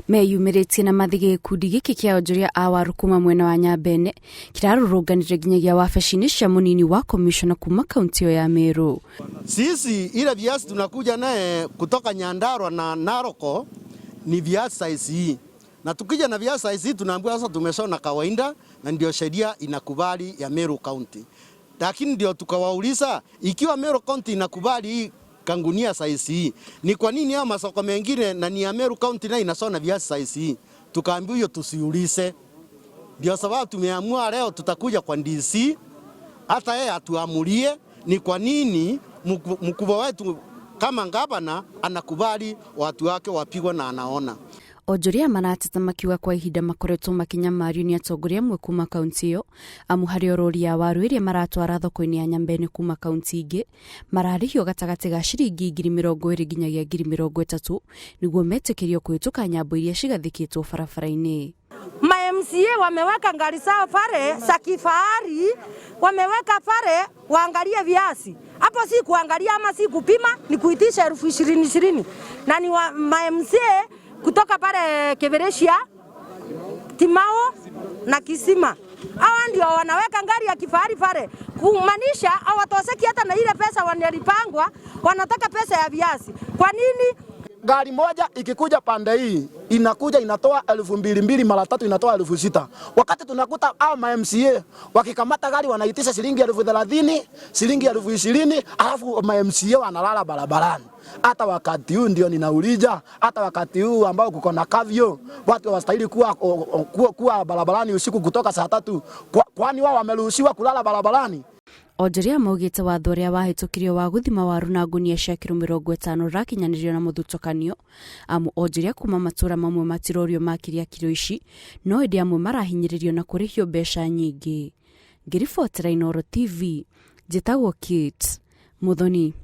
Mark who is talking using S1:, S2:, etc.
S1: Meyumĩrĩtie na mathĩ gĩkundi gĩkĩ kĩa onjoria a waru kuma mwena wa Nyambene kĩrarũrũnganire nginyagia wabici-inĩ cia mũnini wa komishona kuma kaunti ĩyo ya Meru.
S2: Sisi ile viazi tunakuja naye kutoka Nyandarua na Naroko ni viazi size hii, na tukija na viazi size hii tunaambiwa sasa tumeshona kawaida, na ndio sheria inakubali ya Meru County. Lakini ndio tukawauliza ikiwa Meru County inakubali hii kangunia size hii, ni kwa nini hao masoko mengine na ni ya Meru County na inashona viazi size hii? Tukaambiwa hiyo tusiulize. Ndio sababu tumeamua leo tutakuja kwa DC hata yeye atuamulie ni kwa nini mkubwa wetu kama gavana anakubali watu wake wapigwa na anaona.
S1: Onjoria marateta makiuga kwa ihinda makoretwo makinyamario ni atongoria amwe kuma kaunti ĩyo, amu harĩ orori ya waru ĩrĩa maratwara thoko-inĩ ya Nyambene kuma kaunti ingĩ mararĩhio gatagatĩ ga ciringi 20,000 nginyagia 30,000 nĩguo metĩkĩrio kũhĩtũka nyambo iria cigathĩkĩtwo barabara-inĩ.
S3: Ma MCA wameweka ngari zao pale za kifahari, wameweka pale waangalie viazi hapo, si kuangalia ama si kupima, ni kuitisha 20,000 20 na ni ma MCA kutoka pale Keveresia, Timao na Kisima. Hawa ndio wanaweka ngari ya kifahari pale, kumaanisha hawatoseki hata na ile pesa wanalipangwa, wanataka pesa ya viazi. Kwa nini?
S4: Gari moja ikikuja pande hii inakuja inatoa 2,000 2 mara tatu inatoa 6,000. Wakati tunakuta hao ma MCA wakikamata gari wanaitisha shilingi 30,000, shilingi 20,000, alafu ma MCA wanalala barabarani. Hata wakati huu ndio ninauliza, hata wakati huu ambao kuko na curfew, watu hawastahili kuwa barabarani usiku kutoka saa 3, kwani wao wameruhusiwa kulala barabarani?
S1: Onjoria maugĩte watho ũrĩa wahĩtũkirio wa gũthima waru na ngunia cia kiro 50 ũrakinyanĩrio na mũthutũkanio, amu onjoria kuma matũra mamwe matirorio makiria kiro ici, no ĩndĩ amwe marahinyĩrĩrio na kũrĩhio mbeca nyingĩ. Ngĩribotera Inooro TV, njĩtagwo Kate Muthoni.